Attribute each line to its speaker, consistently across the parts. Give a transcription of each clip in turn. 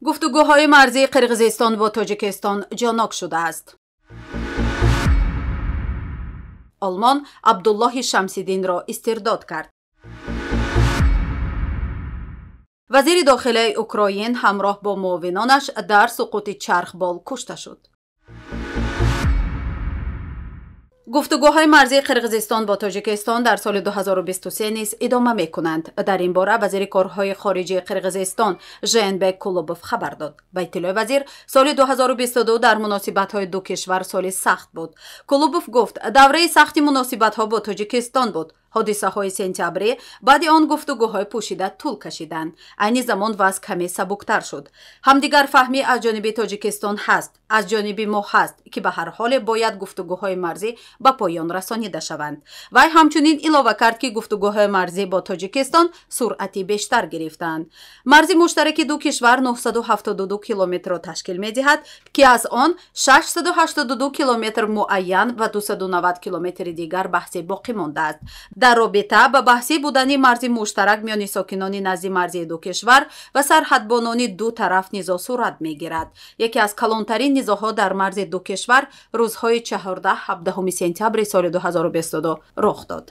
Speaker 1: Гуфтугӯҳои марзии Қирғизистон бо Тоҷикистон ҷонок шудааст. Олмон Абдуллоҳи Шамсиддинро истирдод кард. Вазири дохилаи Украин ҳамроҳ бо муовинонаш дар суқути чархбол кушта шуд. Гуфтугӯҳои марзии Қирғизистон бо Тоҷикистон дар соли 2023 низ идома мекунанд. Дар ин бора вазири корҳои хориҷии Қирғизистон Жээнбек Кулубов хабар дод. Ба иттилои вазир, соли 2022 дар муносибатҳои ду кишвар соли сахт буд. Кулубов гуфт, давраи сахти муносибатҳо бо Тоҷикистон буд. Ҳодисаҳои сентябрӣ баъди он гуфтугӯҳои пӯшида тӯл кашиданд. Айни замон вазъ каме сабуктар шуд. Ҳамдигарфаҳмӣ аз ҷониби Тоҷикистон ҳаст, аз ҷониби мо ҳаст, ки ба ҳар ҳоле бояд гуфтугӯҳои марзӣ ба поён расонида шаванд. Вай ҳамчунин илова кард, ки гуфтугӯҳои марзӣ бо Тоҷикистон суръати бештар гирифтаанд. Марзи муштараки ду кишвар 972 километрро ташкил медиҳад, ки аз он 682 километр муайян ва 290 километри дигар баҳсӣ боқӣ мондааст. Дар робита ба баҳсӣ будани марзи муштарак миёни сокинони назди марзии ду кишвар ва сарҳадбонони ду тараф низоъ сурат мегирад. Яке аз калонтарин низоъҳо дар марзи ду кишвар рӯзҳои 14-17 сентябри соли 2022 рух дод.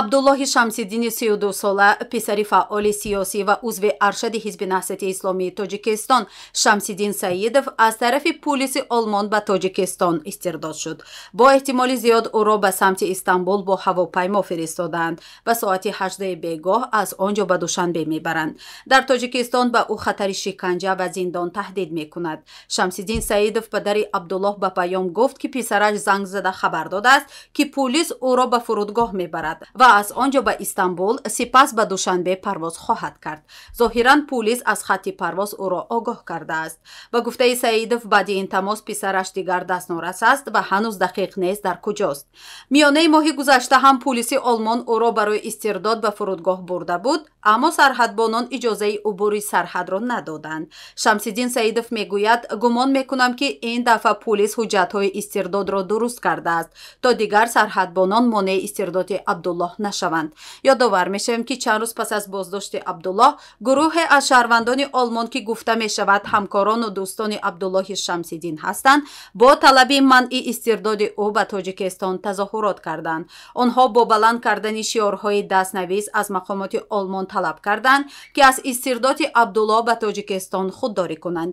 Speaker 1: Абдуллоҳи Шамсиддини 32-сола, писари фаъоли сиёсӣ ва узви аршади Ҳизби Наҳзати Исломии Тоҷикистон Шамсиддин Саидов аз тарафи пулиси Олмон ба Тоҷикистон истирдод шуд. Бо эҳтимоли зиёд ӯро ба самти Истанбул бо ҳавопаймо фиристодаанд ва соати 8 бегоҳ аз он ҷо ба Душанбе мебаранд. Дар Тоҷикистон ба ӯ хатари шиканҷа ва зиндон таҳдид мекунад. Шамсиддин Саидов падари Абдуллоҳ ба паём гуфт, ки писараш занг зада хабар додааст, ки пулис ӯро ба фурудгоҳ мебарад ва аз он ҷо ба Истанбул, сипас ба Душанбе парвоз хоҳад кард. Зоҳиран пулис аз хатти парвоз ӯро огоҳ кардааст. Ба гуфтаи Саидов, баъди ин тамос писараш дигар дастнорас аст ва ҳанӯз дақиқ нест дар куҷост. Миёнаи моҳи гузашта ҳам пулиси Олмон ӯро барои истирдод ба фурудгоҳ бурда буд, аммо сарҳадбонон иҷозаи убури сарҳадро надоданд. Шамсиддин Саидов мегӯяд, гумон мекунам, ки ин дафъа пулис ҳуҷҷатҳои истирдодро дуруст кардааст, то дигар сарҳадбонон монеи истирдоди Абдуллоҳ нашаванд. Ёдовар мешавем, ки чанд рӯз пас аз боздошти Абдуллоҳ гурӯҳе аз шаҳрвандони Олмон, ки гуфта мешавад ҳамкорону дӯстони Абдуллоҳи Шамсиддин ҳастанд, бо талаби манъи истирдоди ӯ ба Тоҷикистон тазоҳурот карданд. Онҳо бо баланд кардани шиорҳои дастнавис аз мақомоти Олмон талаб карданд, ки аз истирдоди Абдуллоҳ ба Тоҷикистон худдорӣ кунанд.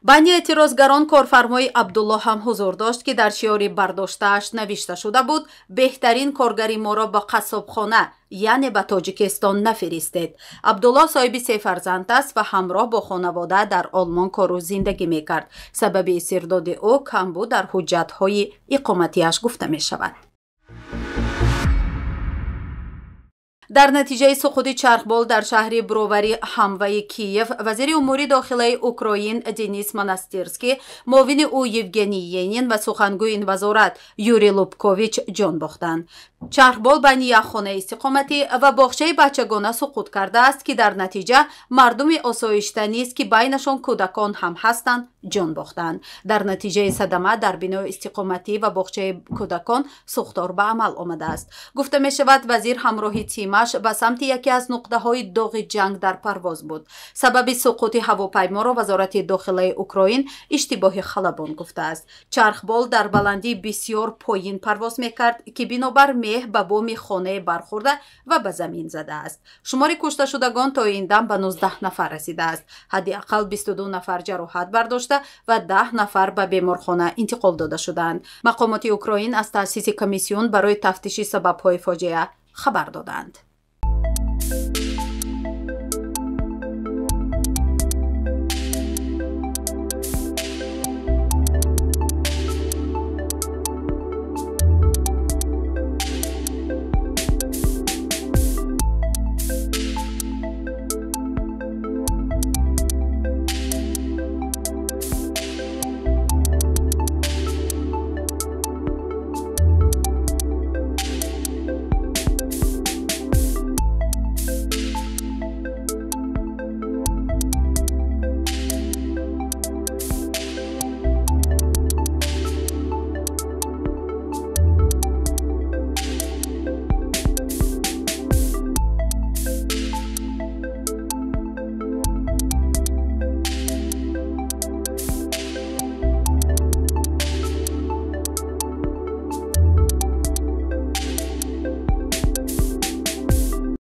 Speaker 1: Байни эътирозгарон корфармои Абдуллоҳ ҳам ҳузур дошт, ки дар шиори бардоштааш навишта шуда буд: беҳтарин коргари моро ба қассобхона, яъне ба Тоҷикистон нафиристед. Абдуллоҳ соҳиби се фарзанд аст ва ҳамроҳ бо хонавода дар Олмон кору зиндагӣ мекард. Сабаби истирдоди ӯ камбуд дар ҳуҷҷатҳои иқоматиаш гуфта мешавад. Дар натиҷаи суқути чархбол дар шаҳри Бровари ҳамваи Киев, вазири умури дохилаи Украин Денис Монастирский, муовини ӯ Евгений Енин ва сухангӯи ин вазорат Юрий Лубкович ҷон бохтанд. Чархбол байни як хонаи истиқоматӣ ва боғчаи бачагона суқут кардааст, ки дар натиҷа мардуми осоишта низ, ки байнашон кӯдакон ҳам ҳастанд, ҷон бохтанд. Дар натиҷаи садама дар бинои истиқоматӣ ва боғчаи кӯдакон сӯхтор ба амал омадааст. Гуфта мешавад, вазир ҳамроҳи тимаш ба самти яке аз нуқтаҳои доғи ҷанг дар парвоз буд. Сабаби суқути ҳавопайморо вазорати дохилаи Украин иштибоҳи халабон гуфтааст. Чархбол дар баландии бисёр поин парвоз мекард, ки бинобар меҳ ба боми хонае бархӯрда ва ба замин задааст. Шумори кушташудагон то ин дам ба 19 нафар расидааст. Ҳадди ақал 22 нафар ҷароҳат бардошта ва 10 нафар ба беморхона интиқол дода шуданд. Мақомоти Украин аз таъсиси комиссион барои тафтиши сабабҳои фоҷиа хабар доданд.